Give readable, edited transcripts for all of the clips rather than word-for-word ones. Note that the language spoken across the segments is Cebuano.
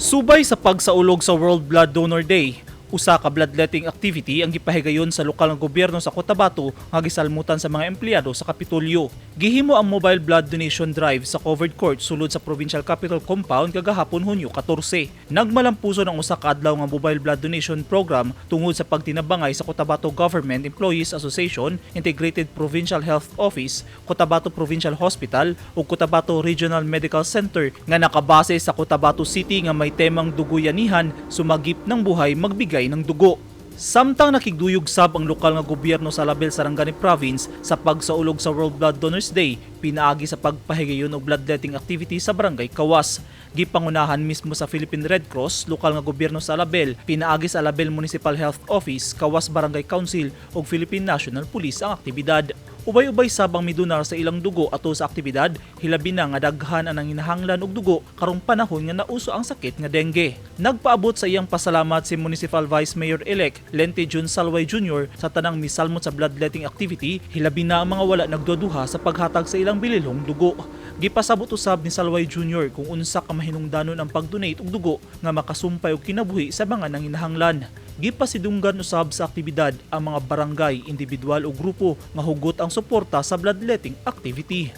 Subay sa pagsaulog sa World Blood Donor Day, usa ka bloodletting activity ang gipahigayon sa lokal nga gobyerno sa Cotabato nga gisalmutan sa mga empleyado sa Kapitolyo. Gihimo ang mobile blood donation drive sa covered court sulod sa Provincial Capitol Compound kagahapon, Hunyo 14. Nagmalampuson ang usa ka adlaw nga mobile blood donation program tungod sa pagtinabangay sa Cotabato Government Employees Association, Integrated Provincial Health Office, Cotabato Provincial Hospital ug Cotabato Regional Medical Center nga nakabase sa Cotabato City nga may temang "Duguyanihan, Sumagip ng Buhay, Magbigay ng Dugo." Samtang nakigduyog sab ang lokal nga gobyerno sa Alabel, Sarangani Province sa pagsaulog sa World Blood Donors Day pinaagi sa pagpahigayon og bloodletting activity sa Barangay Kawas. Gipangunahan mismo sa Philippine Red Cross, lokal nga gobyerno sa Alabel, pinaagi sa Alabel Municipal Health Office, Kawas Barangay Council ug Philippine National Police ang aktibidad. Ubay-ubay sab ang midonar sa ilang dugo ato sa aktibidad, hilabi na nga daghan ang nanginahanglan og dugo karong panahon nga nauso ang sakit nga dengue. Nagpaabot sa iyang pasalamat si Municipal Vice Mayor-elect Lente Jun Salway Jr. sa tanang misalmot sa bloodletting activity, hilabi na ang mga wala nagduduha sa paghatag sa ilang bililhong dugo. Gipasabot usab ni Salway Jr. kung unsa ka mahinungdanon ang pag-donate og dugo nga makasumpay og kinabuhi sa mga nanginahanglan. Gipasidunggan usab sa aktibidad ang mga barangay, individual o grupo nga hugot ang suporta sa bloodletting activity.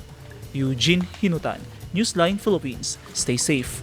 Eugene Hinutan, Newsline Philippines. Stay safe.